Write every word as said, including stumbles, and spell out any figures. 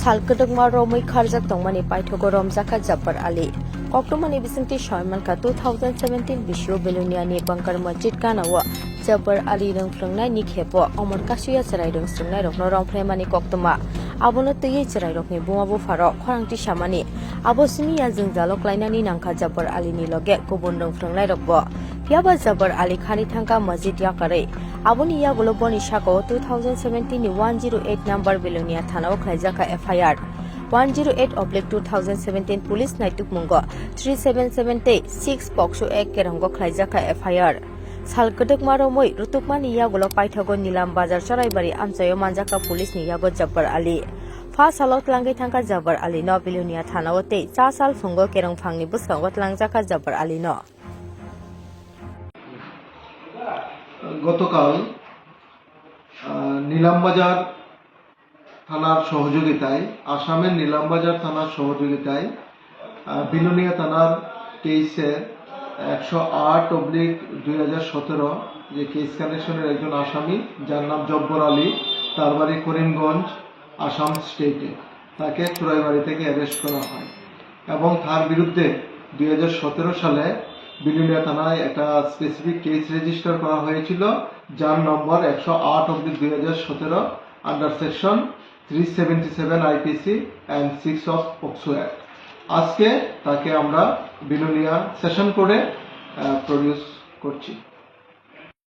Sal kwdwkma romwi kharjak tongmani paithogo romjakha Jabbar Ali. Koktwmani bisingtwi sawi mankha, two thousand seventeen bisio Belonia ni Bankar Masjid ganao Jabbar Ali rwng phrwngnaini khepo omor kasuya chwrai rwng srwngnairokno romphraimani koktwma. Abono twiwi chwrairokni buma bupharok khorang tisamani. Abo simi ya jwngjalo klainani nangkha Jabbar Ali ni loge kubun rwng phrwngnairokbo. Phiyaba Jabbar Ali khani thangkha masjid yakarwi. Aboni yagulo boni sakao two thousand seventeen ni one zero eight number Belonia thanao khlaijakha F I R. One zero eight oblique two thousand seventeen police naitukmungo three seven seven tei six pokso act kerongo khlaijakha F I R. Sal kwdwkma romwi rutukmani yagulo paithogo Nilam Bazar Choraibari amchaio manjakha police ni yago Jabbar Ali. Pha salo tlangwi thangkha Jabbar Ali no Belonia thanao tei cha sal phungo kerongphangni bwskango tlangjakha Jabbar Ali no. গতকাল, আহ, নিলামবাজার থানার সহযোগিতায়, আসামের নিলামবাজার থানার সহযোগিতায়, আহ, বিলোনিয়া থানার কেসের একশো আট অবলিক দুই হাজার সতেরো, যে কেস কানেকশনের একজন আসামি, যার নাম জব্বর আলী, তার বাড়ি করিমগঞ্জ, আসাম স্টেটে, তাকে চুরাইবাড়ি থেকে অ্যারেস্ট করা হয় এবং তার বিরুদ্ধে দুই হাজার সতেরো সালে বিলোনিয়া থানায় একটা স্পেসিফিক কেস রেজিস্টার করা হয়েছিল, যার নম্বর একশো আট অব্লিক দুই হাজার সতেরো, under section three seventy seven IPC and six of পোকসো অ্যাক্ট। আজকে তাকে আমরা বিলোনিয়া সেশন কোর্টে, আহ, প্রডিউস করছি।